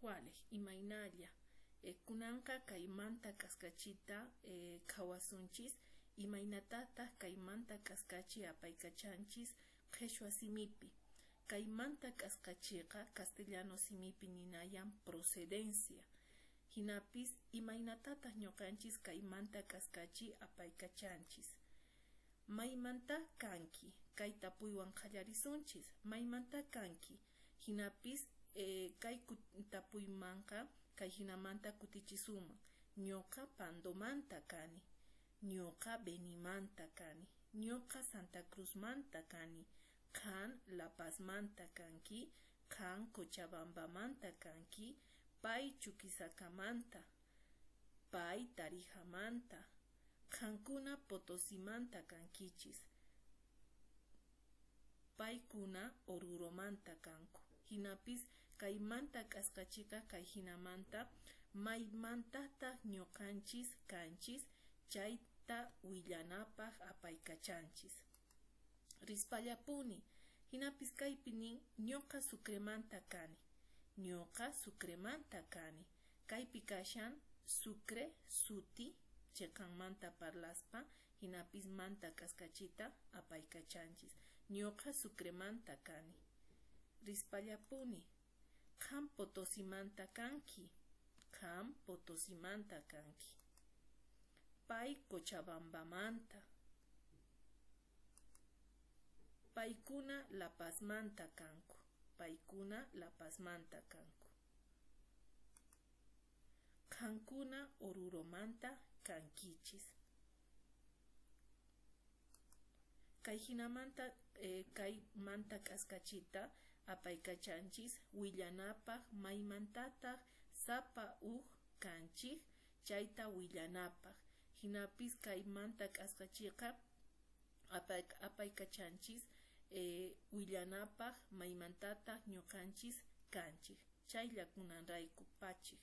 Walej, imaynalla. Kunanqa kaymanta k'askachita qhawasunchis, imaynatataq kaymanta k'askachi apaykachanchis qheshwa simipi. Kaymanta k'askachiqa castellano simipi ninayan procedencia. Hinapis imaynatataq ñuqanchis kaymanta k'askachi apaykachanchis. Maymanta kanki? Kay tapuywan qallarisunchis. Maymanta kanki? Hinapis kay tapuymanqa kay hinamanta kutichisunman. Ñuqa Pandomanta kani. Ñuqa Benimanta kani. Ñuqa Santa Cruzmanta kani. Qan La Pazmanta kanki. Qan Cochabambamanta kanki. Pay Chuquisakamanta. Pay Tarijamanta. Qankuna Potosimanta kankichis. Paykuna Oruromanta kanku. Hinapis kaymanta k'askachiqa kay hinamanta maymantataq ñuqanchis kanchis chayta willanapaq apaykachanchis. Rispallapuni, hinapis kaypi nin ñuqa Sucremanta kani. Ñuqa Sucremanta kani. Kaypi kashan Sucre suti chiqanmanta parlaspa hinapis manta k'askachita apaykachanchis. Ñuqa Sucremanta kani. Rispallapuni, qam Potosimanta kanki. Qam Potosimanta kanki. Pay Cochabambamanta. Paykuna La Pazmanta kanku. Paykuna La Pazmanta kanku. Qankuna Oruromanta kankichis. Kay hinamanta kay manta k'askachita apaykachanchis willanapaq maymantataq sapa uj kanchik chayta willanapaq. Hinapis kay manta k'askachiqa apaykachanchis willanapaq maymantataq ñuqanchis kanchik. Chaylla kunanrayku pachik.